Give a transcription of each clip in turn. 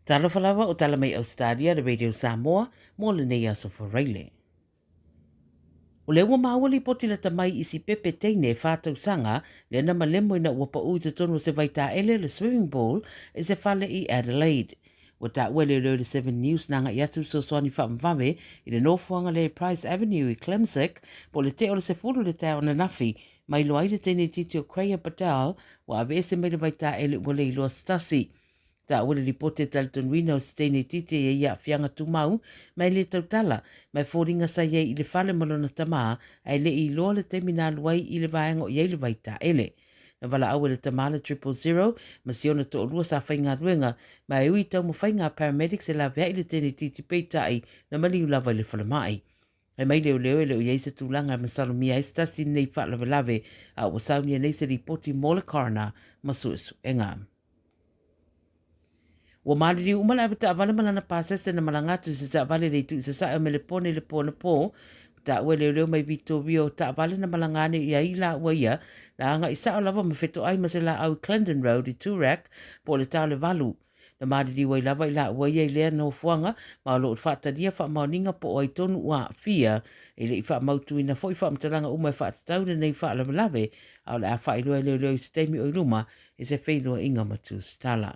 Talofa lava o tala mai Ausetalia le Radio Samoa mo lenei aso Faraile. O lea ua maua lipoti lata mai i si pepe teine e whā tausaga lea na malemo ina ua paʻu i totonu o se vaitaele le swimming pool i se fale i Adelaide. Ua taua e leoleo i le Seven News na agai atu fesoasoani faavavave i le nofoaga lea i Price Avenue i Klemzig po o le tea o le 10 i le taeao ananafi ma iloa ai le teine itiiti o Kreya Patel ua aveese mai le vaitaele ua le iloa se tasi. Taua le lipoti e talitonuina o se teine itiiti e i ai aafiaga tumau ma e le tautala, ma e foliga sa i ai i le fale ma lona tamā ae le i iloa le taimi na alu ai i le vaega o i ai le vaitaele. Na valaau e le tamā le Triple Zero ma si ona toalua sa faigaluega, ma e ui i taumafaiga a paramedics e laveai le teine itiiti peitai na maliu lava i le falemai. Fai mai leoleo e le o i ai se tulaga e masalomia ai se tasi i lenei faalavelave, a ua saunia nei se lipoti mo le coroner ma suesuega. Ua maliliu uma le avetaavale ma lana pasese na malaga atu i se taavale i le itu i sasae o Melepone i le po anapo. Ua taua e leoleo mai Vitoria o taavale na malaga ane i ai i laua ia, na agai sao lava ma fetoai ma se laau i Clendon Road i Toorak po o le ta o le 8. Na maliliu ai lava i laua ia i lea nofoaga ma o lo o faatalia faamaoniga po o ai tonu ua aafia. E le i faamautuina foi faamatalaga uma e faatatau i lenei faalavelave, a o le a faailoa e leoleo i se taimi o i luma i se feiloaiga ma Tusitala.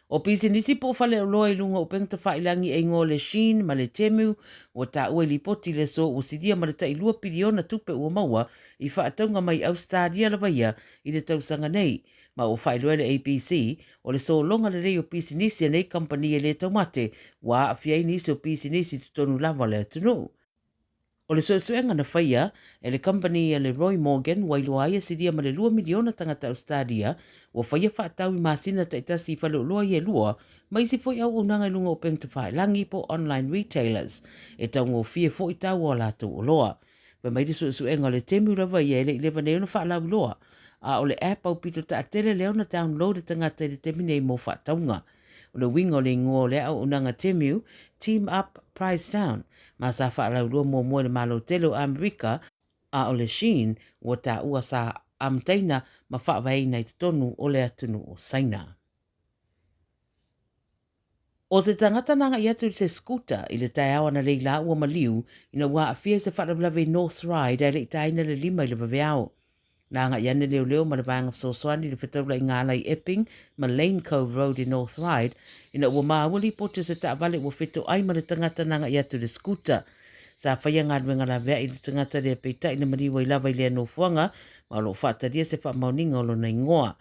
O pisinisi po o faleoloa i luga o upega tafailangi e igoa o le Shein ma le Temu ua taua i lipoti i le aso ua silia ma le tai 2 piliona tupe ua maua i faatauga mai Ausetalia lava ia i le tausaga nei. Ma ua faailoa e le ABC o le sologa lelei o pisinisi a nei kamupani e le taumate ua aafia ai nisi o pisinisi i totonu lava o le atunuu. O le suesuega na faia e le kamupani a le Roy Morgan ua iloa ai e silia ma le 2 miliona tagata Ausetalia ua faia faatau i masina taitasi i faleoloa ia e lua ma isi foi auaunaga i luga o upega tafailagi po o online retailers e taugofie foi tau o a latou oloa. Fai mai le suesuega o le Temu lava ia e le i leva nei ona faalauiloa, a o le app aupito taatele lea ona download e tagata i le taimi nei mo faatauga. O le uiga o le igoa o lea auaunaga Temu, Team Up, Price Down, ma sa faalauiloa muamua i le Malo tele o Amerika, a o le Shein ua taua sa amataina ma faavaeina i totonu o le atunuu o Saina. O se tagata na agai atu i se scooter i le taeao analeila ua maliu ina ua aafia i se faalavelave i North Ryde ae le i taina le lima i le vaveao. Na agai ane leoleo ma le vaega fesoasoani i le fetaulaiga ala i Epping ma Lane Cove Road i North Ryde ina ua maua lipoti o se taavale ua fetoai ma le tagata na agai atu i le scooter. Sa faia galuega laveai i le tagata lea peitai na maliu ai lava i lea nofoaga ma o lo o faatalia se faamaoniga o lona igoa.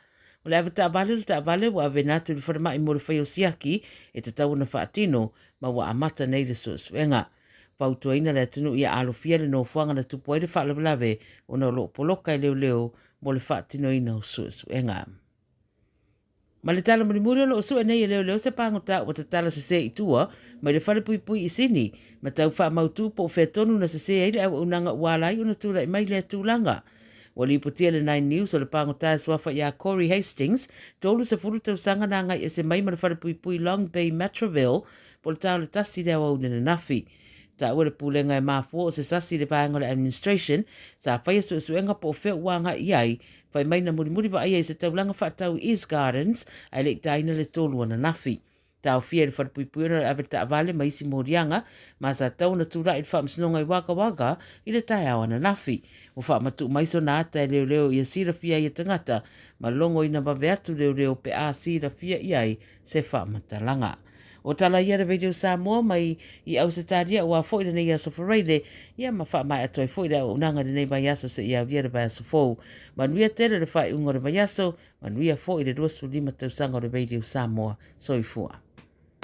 O le avetaavale o le taavale ua aveina atu i le falemai mo le fai o siaki e tatau ona faatino ma ua amata nei le suesuega. Fautuaina le atunuu ia alofia le nofoaga na tupu ai le faalavelave ona o lo o poloka e leoleo mo le faatinoina o suesuega. Ma le tala mulimuli o lo o sue nei e leoleo se pagota ua tatala sese i tua mai le falepuipui i Sini ma tau faamautu po o fea tonu na sese ai le auaunaga ua ala ai ona tulai mai lea tulaga. Ua lipotia le Nine News o le pagota e suafa ia Corey Hastings, 30 tausaga na agai ese mai ma le falepuipui Long Bay Matraville po o le ta o le 1 i le aoauli ananafi. Taua le pulega e mafua o se sasi i le vaega o le administration sa faia suesuega po o fea ua agai i ai, fai mai na mulimuli vaaia i se taulaga faatau i East Gardens ae le i taina le 3 ananafi. Taofia i le falepuipui ona o le ave taavale ma isi moliaga ma sa tatau ona tulai i le faamasinoga i Wagga Wagga i le taeao ananafi. Ua faamatuu mai sona ata e leoleo ia silafia ai e tagata ma logoina vave atu leoleo pe a silafia i ai se faamatalaga. O tala ia le Radio Samoa mai i Ausetalia aua foi lenei aso Faraile, ia ma faamaea atu ai foi le auaunaga i lenei vaiaso seia aulia le vaiaso fou. Manuia tele le faaiuga o le vaiaso, manuia foi le 25 tausaga o le Radio Samoa. Soifua.